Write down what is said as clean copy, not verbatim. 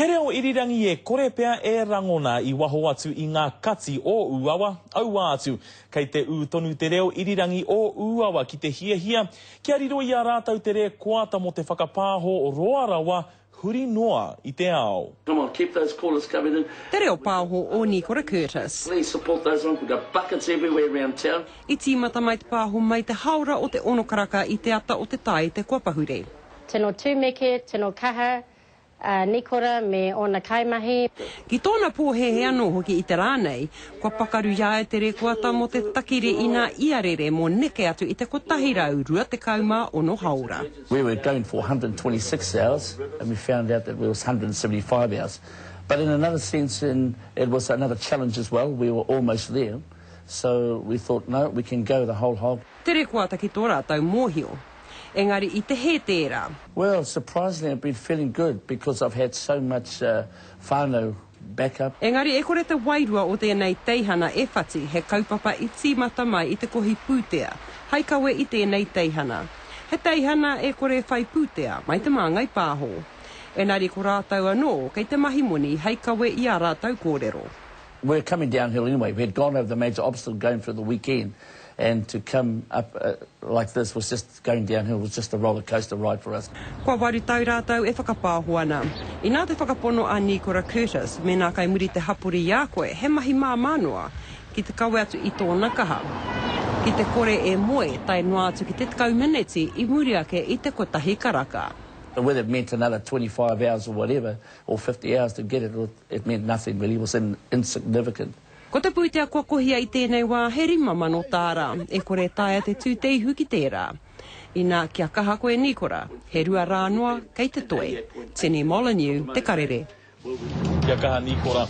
He reo irirangi e kore pea e rangona i waho atu i ngā kati o Ūawa, aua atu. Kei te ū tonu te reo irirangi o Ūawa ki te hiahia kia riro i a rātou te rēkoata mō te whakapāho roa rawa huri noa i te ao. Come on, keep those callers coming in. Te reo pāho o Nikora Curtis. Please support those ones, we've got buckets everywhere round town. I tīmata mai te pāho mai te haora o te ono karaka i te ata o te Tāite kua pahure. Tino tumeke, tino kaha a Nikora me ōna kaimahi. Ki tōna pōhēhē anō hoki i te rā nei, kua pakaru i a ia te rekoata mō te takiri i nā iarere mō neke atu i te 126 haora. We were going for 126 hours and we found out that it was 175 hours. But in another sense in, it was another challenge as well, we were almost there. So we thought no, we can go the whole hog. Te rekoata ki tō rātou mōhio. Engari i te hē tērā. Well, surprisingly I've been feeling good because I've had so much whānau back up. Engari e kore te wairua o tēnei teihana e whati, he kaupapa i tīmata mai i te kohi pūtea hai kawe i tēnei teihana. He teihana e kore e whai pūtea mai Te Māngai Pāho. Enari ko rātou anō kei te mahi moni hei kawe i ā rātou kōrero. We were coming downhill anyway, we had gone over the major obstacle going through the weekend and to come up like this was just going downhill was just a roller coaster ride for us. Kua waru tau rātou e whakapāho ana. Inā te whakapono a Nīkora Curtis, mēnā kai muri te hapori i a koe, he mahi māmā noa ki te kawe atu i tōna kaha. Ki te kore e moe, tae noa atu ki te 10 meneti i muri ake i te kotahi karaka. Whether it meant another 25 hours or whatever, or 50 hours to get it, it meant nothing really, it was insignificant. Ko te pūtea kua kohia i tēnei wā he 5,000 tāra, e kore e taea te tū te ihu ki tērā. Inā, kia kaha koe Nīkora, he rua rā noa kei te toe. Tini Molyneux, Te Karere. Kia kaha Nīkora.